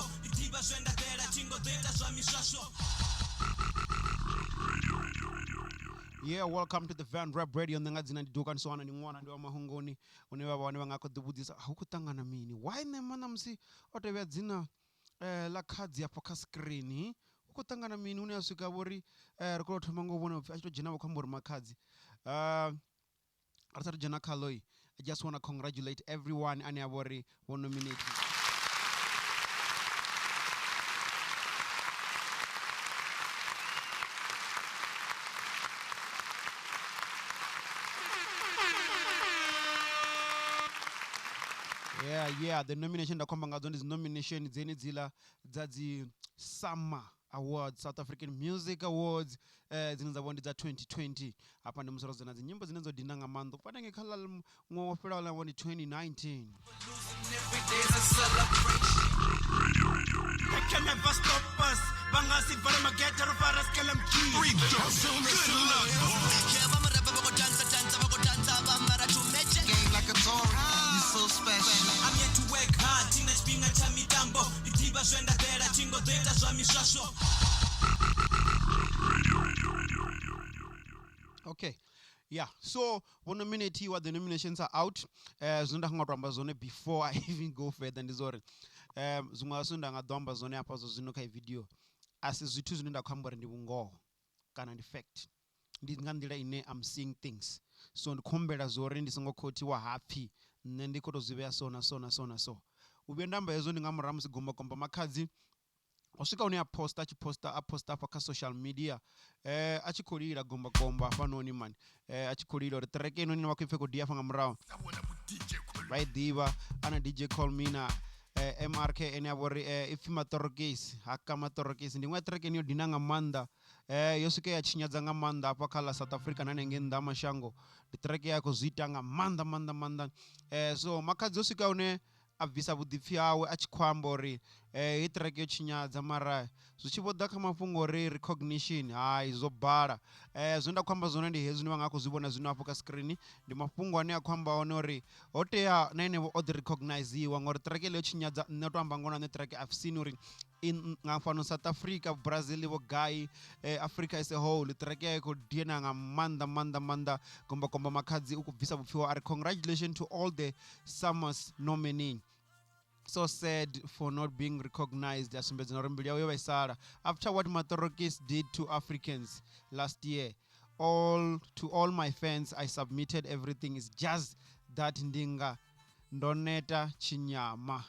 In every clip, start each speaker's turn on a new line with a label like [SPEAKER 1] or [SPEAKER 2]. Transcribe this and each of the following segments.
[SPEAKER 1] mitambo ndi ḓivha zwe nda ḓela thingo ḓo ita zwa miswaswo.
[SPEAKER 2] Yeah, welcome to the Van Rap Radio. Nṋe nga dzina ndi Duka Nsoana, ndi ṅwana ndi wa Mahungoni, hune vha vha hone vha nga kho ḓi vhudzisa hu khou ṱangana mini, why nṋe ma ṋamusi o tevhea dzina ḽa khadzi afho kha screen, hu khou ṱangana mini hune a swika vho ri ri khou thoma nga u vhona upfhi a tshi to dzhena vha khou amba uri makhadzi. Ri sathu dzhena khaḽo, I just wanna congratulate everyone ane a vha uri vho nominate. Yeah, the nomination nda khou amba ngadzo ndi dzi nomination dzeni dziḽa dza dzi SAMA Awards, South African Music Awards, dzine dza vha ndi dza 2020. Hafha ndi musi ro dzena dzi nyimbo dzine dzo dina nga maanḓa u fana ngei kha ḽa ṅwaha wo fhelaho ḽa ndi 2019.
[SPEAKER 1] They can never stop us. Vha nga si vale magethe ro fara Skelem G.
[SPEAKER 3] Game like a Tory, you so special.
[SPEAKER 1] I'm here to work hard, thina tshifhinga tsha mitambo ndi ḓivha zwe nda ḓela thingo ḓo ita zwa miswaswo.
[SPEAKER 2] Okay. Yeah, so vho nominatiwa, the nominations are out. Zwine nda nga to amba zwone before I even go further ndi zwa uri zwiṅwe zwa zwine nda nga ḓo amba zwone hafha zwa zwino kha video a si zwithu zwine nda khou amba uri ndi vhungoho kana ndi fact, ndi nga nḓila ine I'm seeing things. So ndi khou humbela zwa uri ndi songo khothiwa hapfi nṋe ndi khou tou zwi vhea so na so na so na so. U vhuya nda amba hezwo ndi nga murahu ha musi Gombakomba Makhadzi ho swika hune a posta a tshi posta a posta hafha kha social media a tshi khou lila Gombakomba hafhanoni mani, a tshi khou lila uri track heinoni ine vha khou ipfa i khou dia hafha nga murahu vha i ḓivha ana DJ Call Me na MRK ene a vha uri ipfi Maṱorokisi, haka Maṱorokisi ndi iṅwe ya track ine yo dina nga maanḓa, yo swika ya tshinyadza nga maanḓa hafha kha ḽa South Africa na hanengei nnḓa ha mashango, ndi track ya khou zwi ita nga maanḓa maanḓa maanḓa. So Makhadzi o swika hune a bvisa vhuḓipfi hawe a tshi khou amba uri heyi track yo tshinyadza mara zwi tshi vho ḓa kha mafhungo uri recognition hai zwo bala. Zwine nda khou amba zwone ndi hezwi zwine vha nga khou zwi vhona zwino hafho kha screen, ndi mafhungo ane a khou amba one uri ho tea na ene vho o ḓi recogniziwa ngori track heḽi yo tshinyadza. Nṋe u to amba ngoho na nṋe track I've seen uri in nga fhano South Africa, Brazil vho gai, Africa as a whole track ya i khou dina nga maanḓa maanḓa maanḓa. Gombakomba Makhadzi u khou bvisa vhupfiwa a ri congratulations to all the SAMAs nominee, so sad for not being recognized. A sumbedza na uri mbilu yawe yo vhaisala after what Matorokis did to Africans last year. All to all my fans, I submitted everything, is just that ndinga ndo neta tshinyama.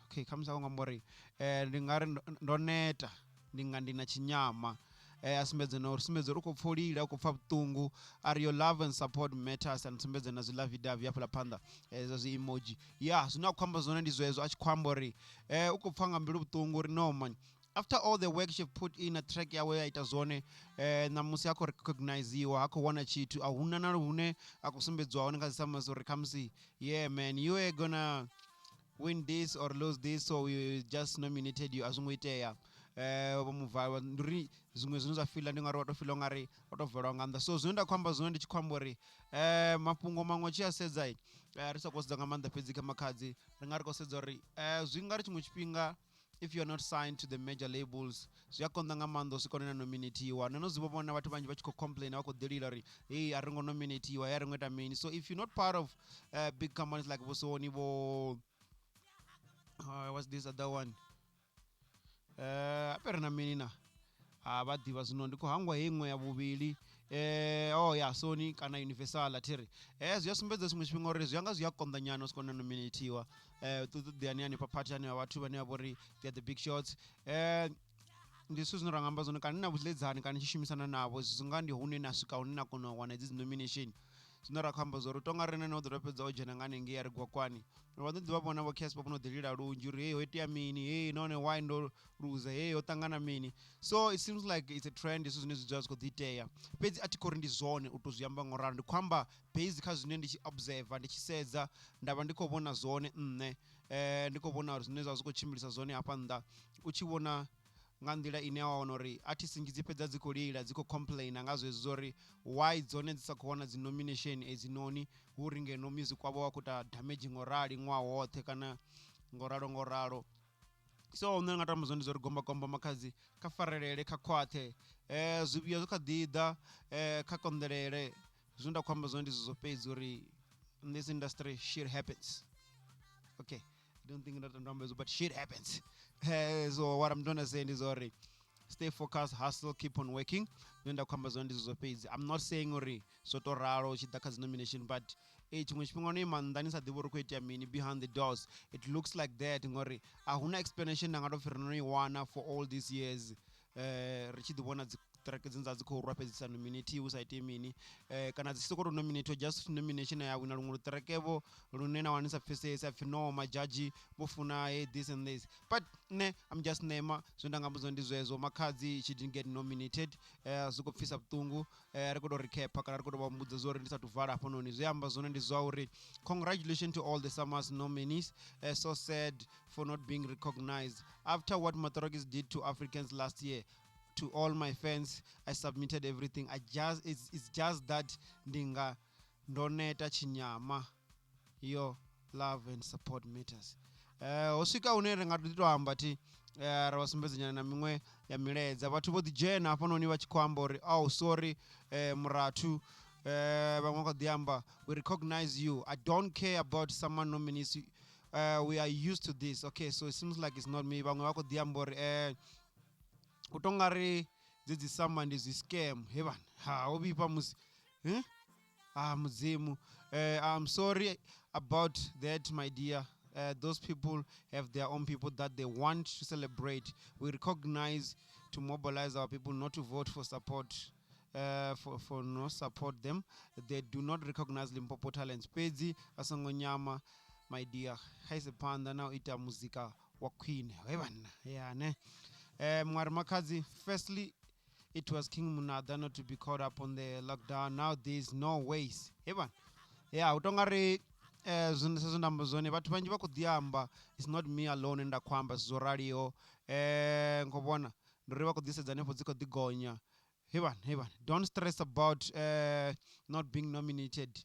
[SPEAKER 2] Okay, khamusi a khou amba uri ndi nga ri ndo neta ndi nga ndi na tshinyama. A sumbedza na uri sumbedza uri u khou pfa u lila, u khou pfa vhuṱungu, a ri your love and support matters, and sumbedza na zwi lovey dovey hafhaḽa phanḓa zwa zwi emoji. Ya zwine a khou amba zwone ndi zwezwo a tshi khou amba uri u khou pfa nga mbilu vhuṱungu uri no man, after all the work she put in a track yawe ya ita zwone, ṋamusi ha khou recogniziwa, ha khou wana tshithu, a huna na hune a khou sumbedziwa hone kha dzi SAMAs uri khamusi yeah man, you are gonna win this or lose this, so we just nominated you. A zwo ngo itea. Vho muvala ndi uri zwiṅwe zwine zwa fila ndi ngari wa to fila ungari wa to valwa nga nnḓa. So zwine nda khou amba zwone ndi tshi khou amba uri mafhungo maṅwe tshi a sedza, ri sa khou sedza nga maanḓa fhedzi kha Makhadzi, ri nga ri khou sedza uri zwi nga ri tshiṅwe tshifhinga if you are not signed to the major labels zwi a konḓa nga maanḓa u swika hune na nominatiwa. Ndo no zwi vhona vhathu vhanzhi vha tshi khou complain, vha khou ḓi lila uri hey a ri ngo nominatiwa, hey a ri ngo ita mini. So if you're not part of big companies like vho Sony, vho what's this other one, ape ri na mini na ha vha ḓivha zwino ndi khou hangwa heyi iṅwe ya vhuvhili, oh ya Sony kana Universal athiri. Zwi a sumbedza tshiṅwe tshifhinga uri zwi anga zwi a konḓa nyana u swika hune nominatiwa, ṱoḓi hani hanefha party ane vhathu vhane vha vha uri they are the big shots. Ndi zwithu zwine ra nga amba zwone kana ni na vhuḽedzani kana ni tshi shumisana navho, zwi nga ndi hune na swika hune na kona u wana hedzi dzi nomination. Zwine ra khou amba zwori tonga riṋe no ḓo fhedza o dzhena nga hanengei a ri gwakwani, vha ḓo ḓi vha vhona vho Cassper vho no ḓi lila lunzhi uri hey ho itea mini, hey nahone why ndo luza, hey ho ṱangana mini. So it seems like it's a trend, zwithu zwine zwi dzula zwi khou ḓi itea, fhedzi a thi khou ri ndi zwone u tou zwi amba ngo ralo, ndi khou amba base kha zwine ndi tshi observer, ndi tshi sedza nda vha ndi khou vhona zwone nṋe, ndi khou vhona uri zwine zwa vha zwi khou tshimbilisa zwone hafha nnḓa. U tshi vhona nga nḓila ine wa wana uri artist nnzhi dzi fhedza dzi khou lila dzi khou complainer nga zwezwo zwa uri why dzone dzi sa khou wana dzi nomination edzinoni, hu uri ngeno music wavho wa khou ita damage ngo rali ṅwaha woṱhe kana ngo ralo ngo ralo. So nṋe ndi nga to amba zwone zwa uri gomba gomba Makhadzi kha farelele, kha khwaṱhe, zwivhuya zwi kha ḓi ḓa, kha konḓelele. Zwine nda khou amba zwone ndi zwezwo fhedzi, uri in this industry shit happens. Okay, I don't think ndo amba hezwo, but shit happens. So what I'm trying to say ndi zwa uri stay focused, hustle, keep on working. Zwine nda khou amba zwone ndi zwezwo fhedzi. I'm not saying uri zwo to ralo tshi ḓa kha dzi nomination, but ee, tshiṅwe tshifhinga no ima nnḓa ni sa ḓivhi uri khou itea mini behind the doors, it looks like that, ngori a huna explanation nda nga to pfhi ri no i wana for all these years. Ri tshi ḓi vhona dzi track dzine dza dzi khou rwa fhedzi sa nominate hu sa iti mini, kana dzi soko to nominate just nomination ya wina luṅwe luṱerekevho lune na wana sa pfesesi, apfhi no madzhadzhi vho funa, hey, this and this. But nṋe I'm just Nema. Zwine nda nga amba ndi zwezwo, Makhadzi, she didn't get nominated. Zwi khou pfisa vhuṱungu. Ri khou tou recap kana ri khou tou vha mbudza zwa uri ndi sathu vala hafhanoni, zwi amba zwone ndi zwa uri congratulations to all the SAMAs nominees. So sad for not being recognized after what Matorokis did to Africans last year. To all my fans, I submitted everything. I just it's just that ndinga ndoneta tshinyama. Your love and support matters. Ho swika hune ri nga ḓi to amba thi, ra vha sumbedza na miṅwe ya milaedza. Vhathu vho ḓi dzhena hafhanoni vha tshi khou amba uri oh, sorry, murathu. Vhaṅwe vha kha ḓi amba, "We recognize you. I don't care about someone nominees. We are used to this." Okay, so it seems like it's not me. Vhaṅwe vha khou ḓi amba uri u to nga ri dzedzi SAMA ndi zwi scam. He vhana, ha ho vhifha musi, eh? Ah, mudzimu. I'm sorry about that, my dear. Those people have their own people that they want to celebrate. We recognize to mobilize our people not to vote for support, for no support them. They do not recognize Limpopo talents. Fhedzi asongo nyama, my dear, kha ise phanḓa na u ita muzika wa khwine. He vhanna ya ne. Mwari Makhadzi, firstly it was King Munada not to be caught up on the lockdown. Now there's no ways. He vhana ya u tonga ri zwine sa zwine nda amba zwone, vhathu vhanzhi vha khou ḓi amba. It's not me alone nda khou amba zwo raliho. Ngo vhona ndi uri vha khou ḓi sedza hanefho dzi khou ḓi gonya. He vhana, he vhana, don't stress about not being nominated.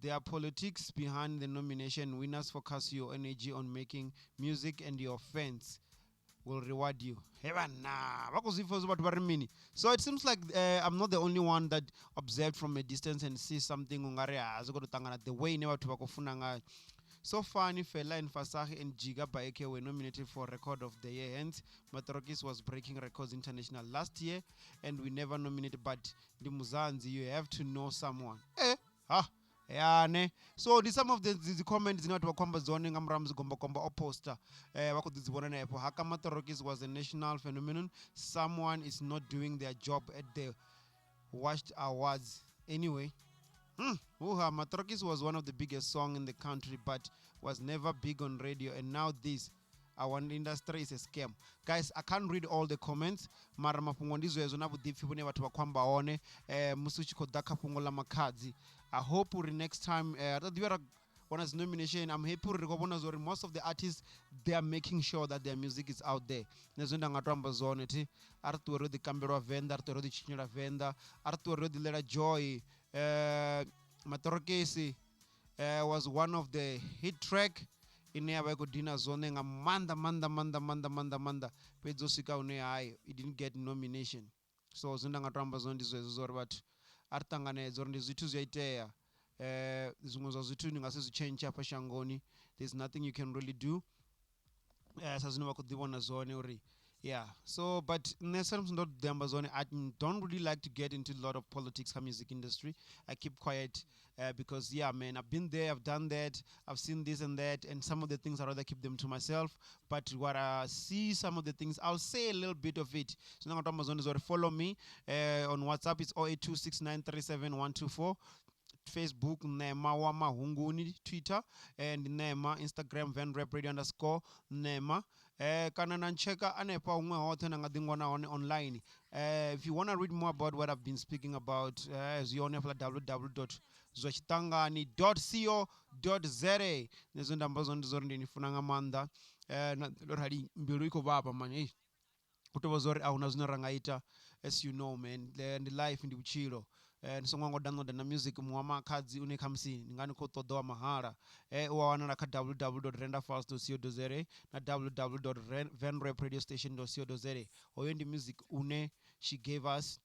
[SPEAKER 2] There are politics behind the nomination. Winners, focus your energy on making music and your fans will reward you. He vhana, vha khou zwi pfa zwi vhathu vha ri mini. So it seems like I'm not the only one that observed from a distance and see something ungari ha zwi khou tou ṱangana the way ine vhathu vha khou funa ngayo. So funny, Fela and Fasahi and Jiga Baeke were nominated for Record of the Year. Hence, Matorokis was breaking records international last year and we never nominated, but the Muzanzi, you have to know someone. Eh, ha, ya ne. So ndi some of the comments dzine vhathu vha khou amba dzone nga murahu ha musi Gombakomba o posta. Vha khou ḓi dzi vhona hanefho. Haka Matorokis was a national phenomenon. Someone is not doing their job at the Watched Awards. Anyway, Uha, Matrokis was one of the biggest song in the country, but was never big on radio. And now this, our industry is a scam. Guys, I can't read all the comments. Mara mafhungo ndi zwezwo na vhuḓipfi vhune vhathu vha khou amba hone musi u tshi khou ḓa kha fhungo ḽa Makhadzi. I hope uri next time ri ḓo ḓivha ra wana dzi nomination. I'm happy uri ri khou vhona zwa uri most of the artists, they are making sure that their music is out there. Nṋe zwine nda nga to amba zwone thi, a ri ṱuwe ro ḓi kambelwa Venḓa, a ri ṱuwe ro ḓi tshinyela Venḓa, a ri ṱuwe ro ḓi ḽela joy. Matorokisi was one of the hit track ine ya vha i khou dina zwone nga maanḓa maanḓa maanḓa maanḓa maanḓa maanḓa, fhedzi u swika hune hai, it didn't get nomination. So zwine nda nga to amba zwone ndi zwezwo zwa uri vhathu a ri ṱanganedze uri ndi zwithu zwi a itea. Zwiṅwe zwa zwithu ni nga si zwi tshentshe hafha shangoni. There's nothing you can really do, sa zwine vha khou ḓi vhona zwone uri yeah. So but nṋe sa musi ndo ḓi amba zwone, I don't really like to get into a lot of politics kha music industry. I keep quiet because, yeah man, I've been there, I've done that, I've seen this and that, and some of the things I rather keep them to myself. But what I see, some of the things I'll say a little bit of it. So nga to amba zwone zwa uri follow me on WhatsApp, it's 0826937124, Facebook Nema wa Mahunguni, Twitter and Nema, Instagram VenRapRadio_Nema, kana na ncheka anefha huṅwe hoṱhe na nga ḓi ngwana hone online. If you want to read more about what I've been speaking about, zwi hone hafhaḽa www.zwatshitangani.co.za. Nṋe zwine nda amba zwone ndi zwa uri ndi ni funa nga maanḓa. Na ndo rali mbilu i khou vhavha mani, hey. U tou vha zwa uri a huna zwine ra nga ita, as you know man, ndi life, ndi vhutshilo. Ni songo ngo downloada na music muṅwe wa makhadzi une khamusi ni nga ni khou ṱoḓa wa mahala, u a wanala kha www renderfiles co za na www venrap radio station co za. Hoyo ndi music une she gave us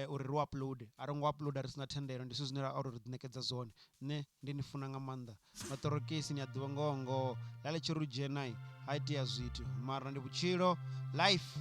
[SPEAKER 2] uri ri u upload. A ro ngo uploada ri sina thendelo, ndi zwithu zwine ra uri ri ḓi ṋekedza zwone. Nṋe ndi ni funa nga maanḓa maṱorokisi, ni a ḓivha ngoho ngoho ḽa ḽi tshi ri u dzhena ha itea zwithu, mara ndi vhutshilo, life.